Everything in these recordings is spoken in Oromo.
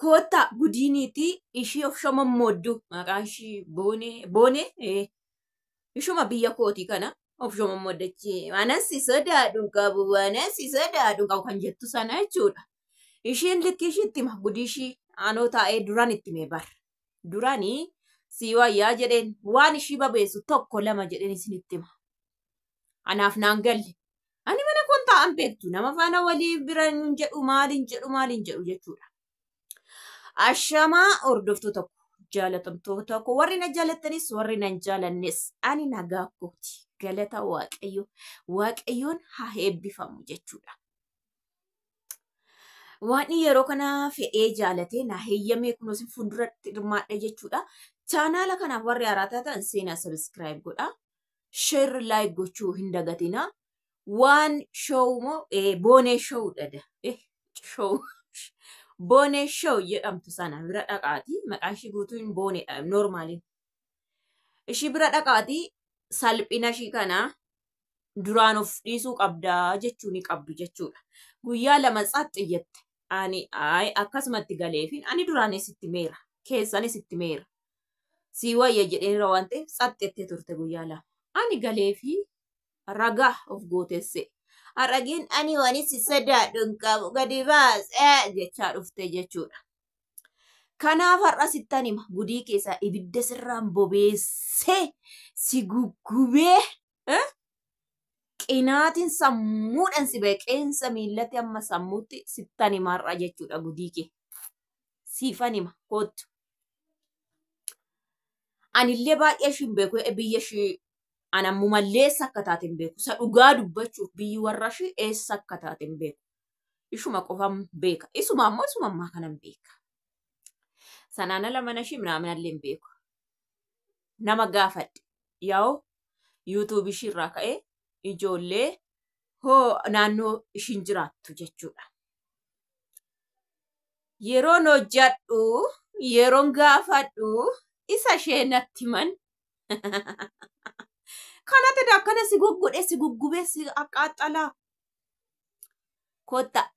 Koottaa gudiiniitii ishii of shomommooddu maqaan ishii Boonee Boonee ishuma biyya kootii kana of shomommooddachi waanan si sodaadhu hin qabu waanan si sodaadhu hin qabu kan jettu sana jechuudha. Ishiin likkii ishiitti hima gudii ishii aanoo taa'ee duraan itti himee bar. Duranii sii wayyaa jedheen waan ishii babeessu tokko lama jedheen isinitti hima. Anaaf naan galle. Ani mana koon taa'an beektu nama faana walii bira hin jedhu maaliin jedhu maaliin jedhu jechuudha. Ashamaa hordoftoota koo jaalatamtoota koo warri na jaalattanis warri na hin jaalannes ani nagaa kooti. Galata Waaqayyo. Waaqayyoon haa eebbifamu jechuudha. Waan yeroo kana fedhee jaalatee na heeyyamee kunoo isin fuulduratti hirmaadha jechuudha. Chaanaala kanaaf warri haaraa taatan seenaa sabiskiraayib godhaa. Sheer laayik gochuu hin dagatinaa. Waan shoow moo boonee shoow dhada. Shoow. Boonee shoow jedhamtu sana bira dhaqaati. Maqaan ishii guutuun booneedha noormaaliin. Ishii bira dhaqaati salphina ishii kana duraan of dhiisuu qabdaa jechuu ni qabdu jechuudha. Guyyaa lama tsaxxi jette. Ani ayi akkasumatti galeefin ani duraanis itti meera. Keessanis itti meera. Sii wayya jedheenira waan ta'eef tsaxxettee turte guyyaa lama. Ani galeefi ragaa of gootesse. Har'ageen ani waan si sodaadhu hin qabu gadi baasee jechaa dhufte jechuudha. Kanaaf har'a sittan hima gudii keessaa ibidda sirraan bobeessee si guggubee qinaatiin sammuudhaan si ba'e qeensa miillatti amma sammuutti sittan hima har'a jechuudha gudii kee. Siifan hima kottu. Anillee baay'ee ishiin beeku biyya ishii an ammumallee eessa akka taate hin beeku. Isa dhugaa dubbachuuf biyyi warra ishii eessa akka taate hin beeku. Ishuma qofan beeka. Isuma ammoo isuma ammaa kanan beeka. Sanaan ala mana ishii minaaminallee hin beeku. Nama gaafadhe. Yaa'u yuutuubii ishii irraa ka'ee ijoollee hoo naannoo ishiin jiraattu jechuudha. Yeroon hojjadhu, yeroon gaafadhu, isa ishee natti himan. Kanatti akkana si guggude si guggubee si aqaaxalaa. Kotta.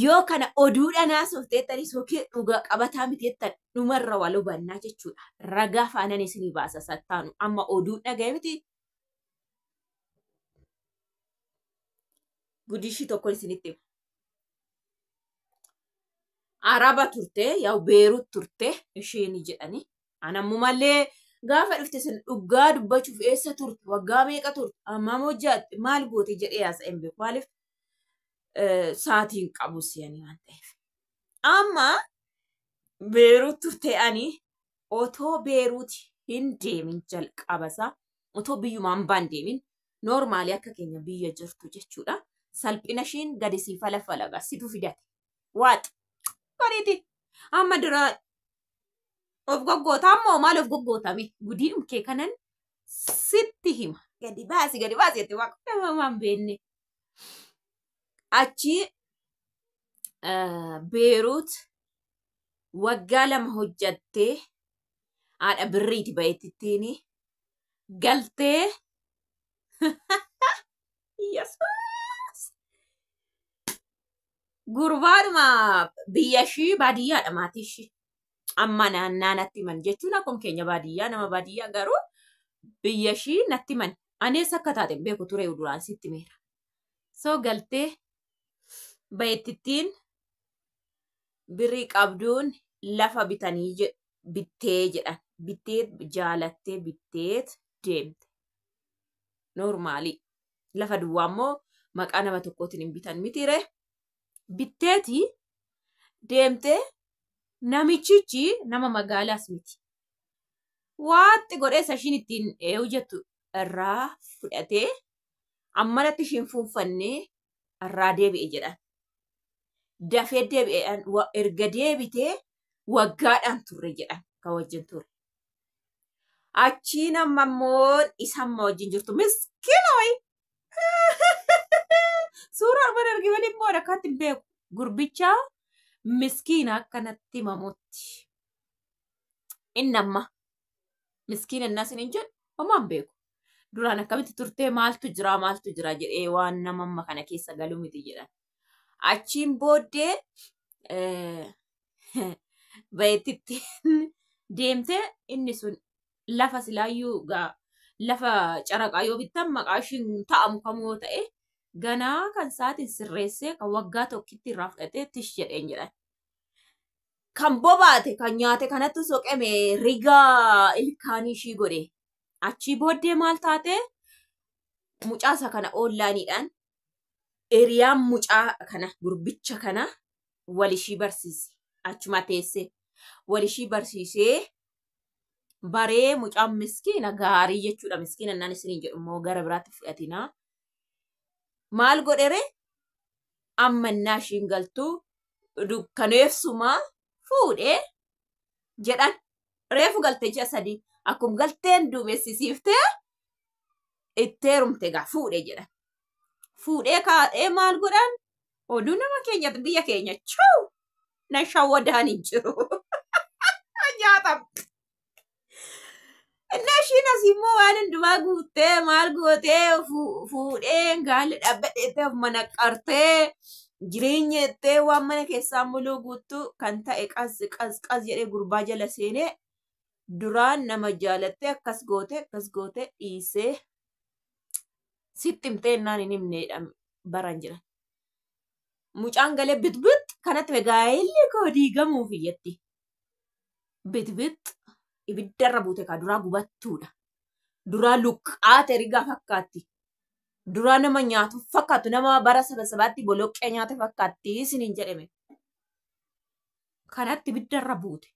Yoo kana oduudhaan haasofteettanis yookiin dhugaa qabataa miti jettan dhumarra wal hubannaa jechuudha. Ragaa faanan isinii baasa sattaanu amma oduu dhaga'e miti. Gudishii tokko isinitti hima. Araba turte yaa'u Beerut turte isheen jedhani. An ammumallee gaafa dhufte sun dhugaa dubbachuuf eessa turte waggaa meeqa turte ammam hojjaatte maal goote jedhee haasa'e hin beeku. Maaliif sa'aatii hin qabu si'anii waan ta'eef. Amma Beerut turte ani otoo Beeruut hin deemin jalqabasaa otoo biyyumaan baan deemin noormaalii akka keenya biyya jirtu jechuudha. Salphina ishiin gadi sii falafalaga situ fidate. Waax. Bariiti. Amma dura of goggootaa ammoo maal of goggootame gudiin kee kanan sitti hima. Gadi baasi gadi baasi jettee waaqa nama waan beenne. Achi Beeruut waggaa 2 hojjattee haadha birriiti bahettittiin galtee Yesuus gurbaadhuma biyya ishii baadiyyaadha maatii ishii. Amma naannaa natti himan jechuun akkuma keenya baadiyyaa nama baadiyyaa garuu biyya ishii natti himan. Ani eessa akka taate hin beeku ture duraan sitti himeera. So galtee bahettittiin birrii qabduun lafa bitanii bittee jedhan. Bittee jaalattee bitteet deemte. Noormaalii. Lafa duwwaa immoo maqaa nama tokkootiin hin bitan mitiire. Bitteeti deemtee namichichi nama magaalaas miti. Waatti godhee isa ishiin ittiin hojjettu irraa fudhatee ammanatti ishiin fuunfannee irraa deebi'e jedhan. Dafee deebi'e erga deebitee waggaadhaan turre jedhan kan wajjin ture. Achiin amma immoo isa amma wajjin jirtu miskiina wayi. Suuraa armaan arge malee immoo akkaatti hin beeku. Gurbicha miskiina akkanatti himamutti. Inni amma miskiina innaa isin jedhu homaa hin beeku. Duraan akkamitti turtee maaltu jira maaltu jira jedhee waan nama amma kana keessa galu miti jedhan. Achiin booddee bayeettitti deemtee inni sun lafa silaayyuu gaa lafa caraqaa yoo bittan maqaa ishiin ta'amu kamuu yoo ta'e ganaa kan sa'aatiin sirreessee kan waggaa tokkitti irraa fudhatee tish jedheen jedhan. Kan bobaate kan nyaate kanatti soqeme rigaa ilkaanii ishii godhe. Achii booddee maal taate mucaasa kana oonlaayiniidhaan hiriyaan mucaa kana gurbicha kana wal ishii barsiise. Achuma teessee wal ishii barsiisee baree mucaan miskiina gaarii jechuudha. Miskiina naan isiniin jedhu immoo gara biraatti fudhatinaa. Maal godhere ammannaa ishiin galtuu dukkaneessumaa fuudhee jedhan reefu galtee ji'a 3 akkuma galteen duumessisiiftee itti heerumte gaa fuudhee jedhan. Fuudhee kaa'ee maal godhan oduu nama keenya biyya keenya chuu na shawwadaan hin jiru. Nyaatam. Inni ishiin asii immoo waan hundumaa guuttee maal gootee fuudhee gaalli dhaabbadheettee of mana qartee jireenya jettee waan mana keessaa muluu guuttuu kan ta'e qas qas qas jedhee gurbaa jala seenee duraan nama jaalattee akkas goote akkas goote dhiisee sitti himtee innaan hin himneedha baran jiran. Mucaan galee bitbit kanatti gaa'elli koo diigamuuf iyyatti. Bitbit ibiddarra buute kaa duraa gubattuudha. Duraa luqqaate rigaa fakkaatti. Duraa nama nyaatu fakkaattu nama bara saba sabaatti boloqqee nyaate fakkaatti isiniin jedhame. Kanatti ibiddarra buute.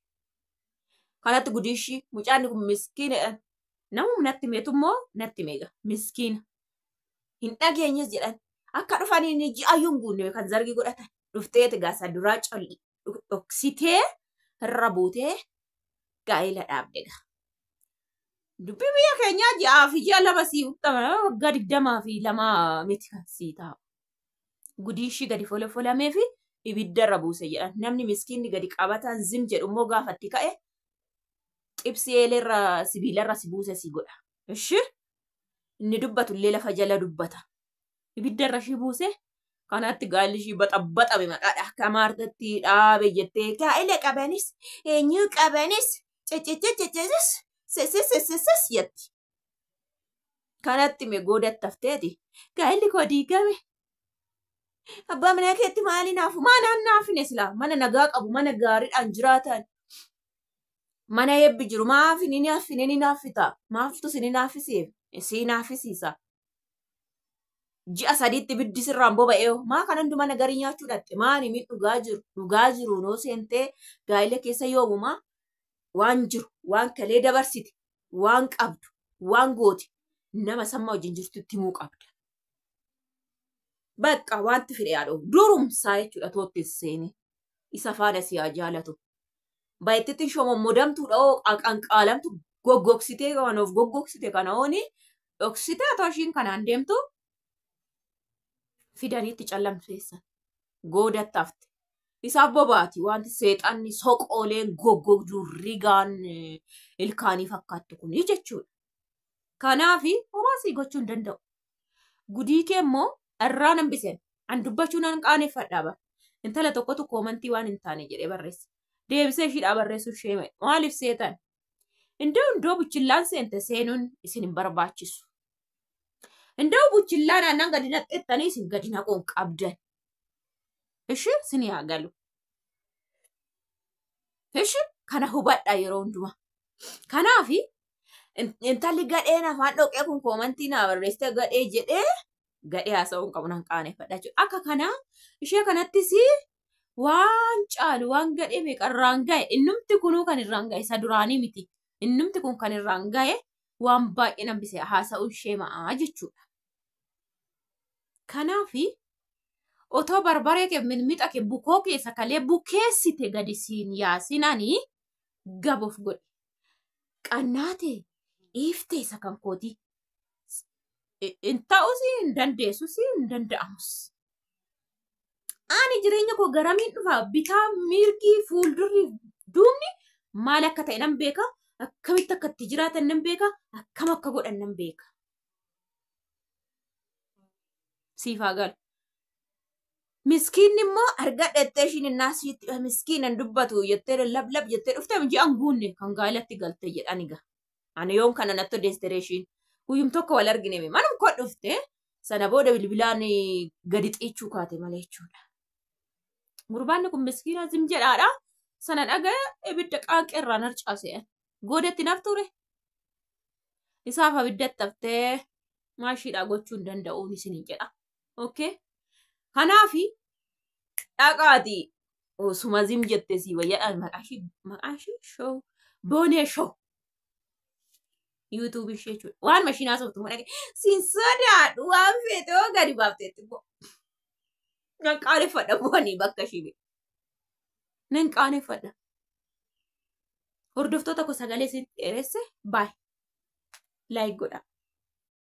Kanatti gudiishii mucaan kun miskiina. Namuma natti meetu immoo natti meega miskiina. Hin dhageenyes jedhan. Akka dhufaniin ji'ayyuu hin guunne kan zargii godhatan. Dhufteeti gaasa duraa colli dhoksitee irra buutee gaa'ela dhaabde gaa. Dubbii biyya keenyaa ji'aa fi ji'a 2 sii uttama waggaa 22 miti kan sii taa'u. Gudii ishii gadi folofolamee fi ibiddarra buuse jedhan. Namni miskiinni gadi qabataan zim jedhu immoo gaafatti ka'e xibsi eelerra sibiilarra si buuse si godha. Ishi inni dubbatu illee lafa jala dubbata. Ibiddarra ishii buuse kanatti gaalli ishii baxabbaxame maqaadha. Akka maartatti dhaabe jettee gaa'ela qabanis eenyuu qabanis cececececesis sesesesesses jetti. Kanatti mee goodattafteeti. Gaa'elli koo diigame. Abbaa manaa keetti maali naafu? Maa naan naafine silaa? Mana nagaa qabu, mana gaariidhaan jiraatan. Mana eebbi jiru maaf ni naaffine ni naaffita? Maaftu si ni naaffisiif? Si naaffisiisa. Ji'a 3tti ibiddi sirraan boba'ee maa kan hundu mana garii nyaachuu dhatte? Maani min dhugaa jiru? Dhugaa jiru noo seentee gaa'ela keessa yoomumaa waan jiru, waan kalee dabarsite, waan qabdu, waan goote nama samma wajjin jirtutti himuu qabda. Bakka wanti fedhe haa dha'u. Durumsaa jechuudha tootti seeni. Isa faana si haa jaalatu. Baay'eetti shomommodamtuudha hoo qanqaalamtu goggogsitee waan of goggogsite kana hooni dhoksitee otoo ishiin kanaan deemtu fidaniitti callamseessan. Goodattafte. Isaaf bobaati wanti seexanni soqooleen goggogduu rigaan ilkaanii fakkaattu kuni jechuudha. Kanaafi homaa sii gochuu hin danda'u. Gudii kee immoo irraa nan biseen. An dubbachuu nan qaaneffadhaa bara. Intala tokkotu koomantii waan hin taane jedhee barreesse. Deebisee ishiidhaa barreessuu ishee ma'e. Maaliif seetan? Indoo indoo buchillaan seente seenuun isin hin barbaachisu. Indoo buchillaan aannan gadi naqxettanii isin gadi naquun qabdan. Ishi isin haa galu. Ishi kana hubadhaa yeroo hundumaa. Kanaafi intalli gadheen afaan dhoqee kun koomantii naa barreessitee gadhee jedhee gadhee haasa'uu hin qabu nan qaaneffadha jechuudha. Akka kanaa ishee kanattis waan caalu waan gadhee meeqa irraan ga'e innumti kunuu kan irraan ga'e isa duraanii miti. Innumti kun kan irraan ga'e waan baay'ee nambise haasa'uu ishee ma'aa jechuudha. Kanaafi otoo barbaree kee mixmixa kee bukoo keessa kalee bukeessite gadi siin yaasinanii gabof godhe. Qannaatee dhiiftee isa kan kooti. Hin ta'us hin dandeessus hin danda'amus. Ani jireenya koo garamiin dhufa bitaa mirgii fuuldurri duubni maal akka ta'e nan beeka. Akkamitti akka itti jiraatan nan beeka. Akkam akka godhan nan beeka. Siif haa galu. Miskiinni immoo argadha jettee ishiin innaa sitti miskiinan dubbatu jettee lablab jettee dhufte ji'an guunne kan gaa'elatti galte jedhan egaa. Ani yoon kana natti odeessite ishiin. Guyyum tokko wal argine manum koo dhufte sana booda bilbilaan gadi xiichuu kaate malee jechuudha. Gurbaanni kun miskiina zim jedhaadha. Sana dhaga'e ibidda qaanqee irraan harcaase. Goodatti naaf ture. Isaaf abiddatti haftee maashiidhaa gochuu hin danda'uun isiniin jedha. Okay. Kanaafi dhaqaati osuma zim jette sii wayyaadhaan maqaan ishii show boonee show YouTube ishee jechuudha. Waan mashiinaa sooftu immoo dhaqee siin sodaadhu waan feete hoo gadi baafteetti immoo. Nan qaaneffadha bu'anii bakka ishii. Nan qaaneffadha. Hordoftoota koo, sagalee isin dheeresse, baay. Like godha.